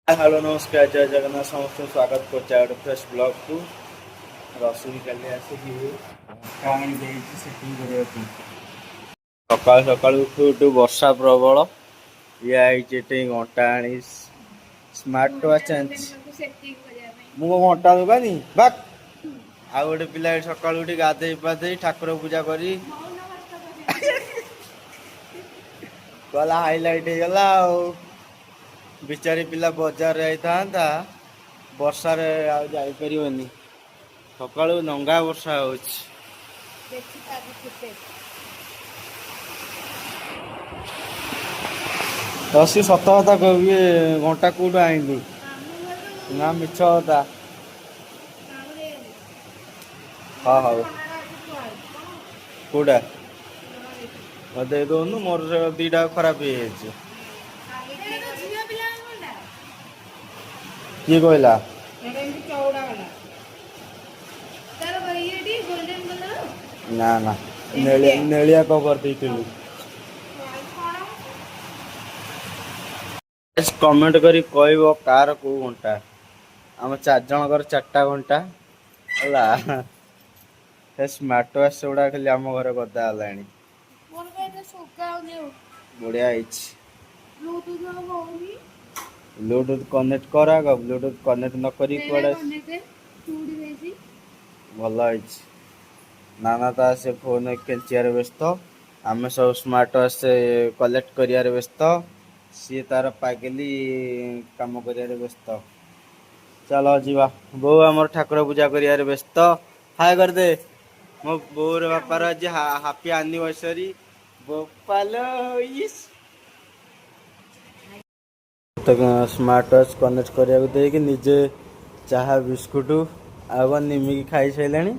Hello, ନମସ୍କାର, ଜୟ ଜଗନ୍ନାଥ। ସମସ୍ତଙ୍କୁ ସ୍ୱାଗତ କରୁଛି ଆଉ ଗୋଟେ ଫ୍ରେଶ୍ ବ୍ଲଗ୍କୁ। ରସୁଣୀ କାଲି ଆସିକି ଘଣ୍ଟା ଆଣି ଦେଇଛି ସେଟିଂ କରିବା ପାଇଁ। ସକାଳୁ ସକାଳୁ ଉଠୁ ଉଠୁ ବର୍ଷା ପ୍ରବଳ। ଇଏ ହେଇଛି ଏଠି ଘଣ୍ଟା ଆଣି ସ୍ମାର୍ଟ ୱାଚ୍ ଆଣିଛି। ସେଟିଂ କରିବା ପାଇଁ। ମୁଁ କଣ ଘଣ୍ଟା ଦୋକାନୀ ବାକ୍? ଆଉ ଗୋଟେ ପିଲା ଏଠି ସକାଳୁ ଉଠି ଗାଧେଇ ପାଧେଇ ଠାକୁର ପୂଜା କରି ମୌନ ବ୍ରତ କରିବା। ଗଲା, ହାଇଲାଇଟ୍ ହେଇଗଲା। ଆଉ ବିଚାରୀ ପିଲା ବଜାରରେ ଯାଇଥାନ୍ତା, ବର୍ଷାରେ ଆଉ ଯାଇପାରିବନି। ସକାଳୁ ନଙ୍ଗା ବର୍ଷା ହଉଛି। ଦେଖି ତାକୁ ଫୁଟେଜ। ରସି, ସତ କଥା କହିବି, ଏ ଘଣ୍ଟା କୋଉଠୁ ଆଣିଲୁ? ମାମୁଁ ଘରୁ। ନା, ମିଛ କଥା। ମାମୁଁ ଦେଇଗଲେ। ହଁ, ହଉ। ଘଣ୍ଟାଟା ଅଛି ଥୁଆ ହେଇଛି। କୋଉଟା? କଣ? ମତେ ଦେଇ ଦଉନୁ, ମୋର ସେ ଦିଟା ଖରାପ ହେଇଯାଇଛି। ଏଇଟା ତ ଝିଅ ପିଲାଙ୍କ ଘଣ୍ଟା। କିଏ କହିଲା? ଏଇଟା ଏମିତି ଚଉଡ଼ା ବାଲା। ତାର ଇଏଟି ଗୋଲ୍ଡେନ କଲର। ନା ନା, ନେଳିଆ ନେଳିଆ କଭର ଦେଇଥିଲୁ। କଣ? କମେଣ୍ଟ କରି କହିବ କାହାର କୋଉ ଘଣ୍ଟା। ଆମ ଚାରି ଜଣଙ୍କର ଚାରିଟା ଘଣ୍ଟା ହେଲା। ସେ ସ୍ମାର୍ଟ ୱାଚ୍ ଗୁଡ଼ା ଖାଲି ଆମ ଘରେ ଗଦା ହେଲାଣି। ମୋର ବା ଏଇଟା ଶୁଖା ହଉନି ଆଉ। ବଢିଆ ହେଇଛି। ବ୍ଲୁଟୁଥ ଆଉ ହଉନି। ବ୍ଲୁଟୁଥ କନେକ୍ଟ କର ଆଗ। ବ୍ଲୁଟୁଥ କନେକ୍ଟ ନ କରି କୁଆଡ଼େ କନେକ୍ଟ ଚୁଡ଼ି ଦେଇଛି। ଭଲ ହେଇଛି। ନା ନା, ତା ସେ ଫୋନ କେଞ୍ଚିବାରେ ବ୍ୟସ୍ତ, ଆମେ ସବୁ ସ୍ମାର୍ଟ ୱାଚ୍ କଲେକ୍ଟ କରିବାରେ ବ୍ୟସ୍ତ, ସିଏ ତାର ପାଗେଲି କାମ କରିବାରେ ବ୍ୟସ୍ତ। ଚାଲ ଯିବା। ବୋଉ ଆମର ଠାକୁର ପୂଜା କରିବାରେ ବ୍ୟସ୍ତ। ହାଏ କରିଦେ। ମୋ ବୋଉର ବାପାର ଆଜି ହାପି ଆନିଭର୍ସରୀ। ବୋପାଲୋ, ଇସ୍। ସ୍ମାର୍ଟ ୱାଚ୍ କନେକ୍ଟ କରିବାକୁ ଦେଇକି ନିଜେ ଚାହା, ବିସ୍କୁଟ ଆଉ କଣ ନିମିକି ଖାଇସାରିଲାଣି।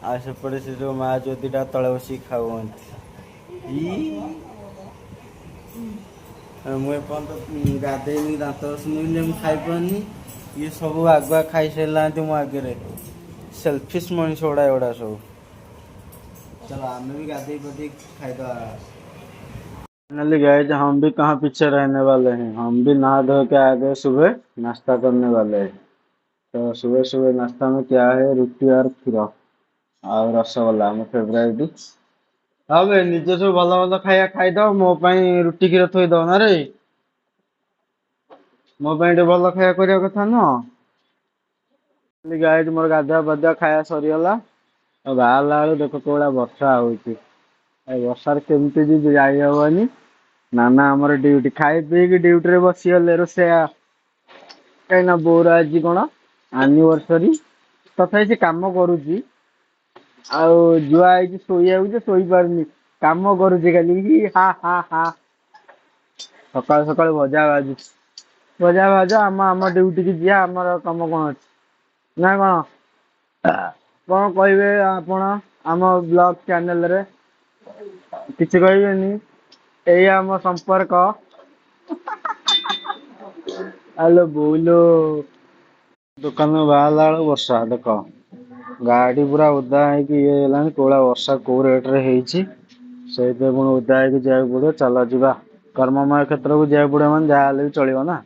ଆଉ ସେପଟେ ସେ ଯୋଉ ମା ଯୋଉ ଦିଟା ତଳେ ବସିକି ଖାଉଛନ୍ତି। ଇ, ମୁଁ ଏପର୍ଯ୍ୟନ୍ତ ଗାଧେଇନି, ଦାନ୍ତ ଘଷିନି ବୋଲି ମୁଁ ଖାଇପାରୁନି। ଇଏ ସବୁ ଆଗୁଆ ଖାଇସାରିଲାନ୍ତି ମୋ ଆଗରେ। ସେଲଫିସ୍ ମଣିଷ ଗୁଡ଼ା ଏଗୁଡ଼ା ସବୁ। ଚାଲ, ଆମେ ବି ଗାଧେଇ ପାଧେଇ ଖାଇଦବା। फाइनली गाइस, हम भी कहाँ पीछे रहने वाले हैं। हम भी नहा धो के आ गए, सुबह नाश्ता करने वाले हैं। तो सुबह सुबह नाश्ता में क्या है? ରୁଟି और କ୍ଷୀର ଆଉ ରସଗୋଲା, ଆମ ଫେଭରାଇଟ୍। ହଁ ବେ, ନିଜେ ସବୁ ଭଲ ଭଲ ଖାଇବା ଖାଇଦବ, ମୋ ପାଇଁ ରୁଟି କ୍ଷୀର ଥୋଇଦବ ନା ରେ? ମୋ ପାଇଁ ଟିକେ ଭଲ ଖାଇବା କରିବା କଥା ନୁହଁ? ଗାଇଜ, ମୋର ଗାଧୁଆ ପାଧୁଆ ଖାଇବା ସରିଗଲା। ଆଉ ବାହାରିଲା ବେଳକୁ ଦେଖ କୋଉ ଭଳିଆ ବର୍ଷା ହଉଛି। ଏ ବର୍ଷାରେ କେମିତି ଯିବି? ଯାଇ ହବନି। ନା ନା, ଆମର ଡ୍ୟୁଟି ଖାଇ ପିଇକି ଡ୍ୟୁଟିରେ ବସିଗଲେ ରୋଷେଇଆ। କାହିଁକି ନା ବୋଉର ଆଜି କଣ ଆନିଭର୍ସରୀ, ତଥାପି ସେ କାମ କରୁଛି। ଆଉ ଜୁଆ ହେଇଛି ଶୋଇବାକୁ ଯେ ଶୋଇପାରୁନି, କାମ କରୁଛି ଖାଲି। ହି ହା ହା ହା। ସକାଳୁ ସକାଳୁ ଭଜା ଭାଜୁଛି। ଭଜା ଭାଜ, ଆମ ଆମ ଡ୍ୟୁଟିକି ଯିବା। ଆମର କାମ କଣ ଅଛି ନା କଣ? କଣ କହିବେ ଆପଣ ଆମ ବ୍ଲଗ ଚ୍ୟାନେଲରେ? କିଛି କହିବେନି? ଏଇ ଆମ ସମ୍ପର୍କ। ଆଲୋ ବୋଉଲୋ, ଦୋକାନରୁ ବାହାରିଲା ବେଳକୁ ବର୍ଷା ଦେଖ। ଗାଡି ପୁରା ଓଦା ହେଇକି ଇଏ ହେଇଗଲାଣି। କୋଉ ଭଳିଆ ବର୍ଷା, କୋଉ ରେଟରେ ହେଇଛି। ସେଇଥିପାଇଁ ପୁଣି ଓଦା ହେଇକି ଯିବାକୁ ପଡିବ। ଚାଲ ଯିବା, କର୍ମମୟ କ୍ଷେତ୍ରକୁ ଯିବାକୁ ପଡିବ ମାନେ ଯାହା ହେଲେ ବି ଚଳିବ ନା।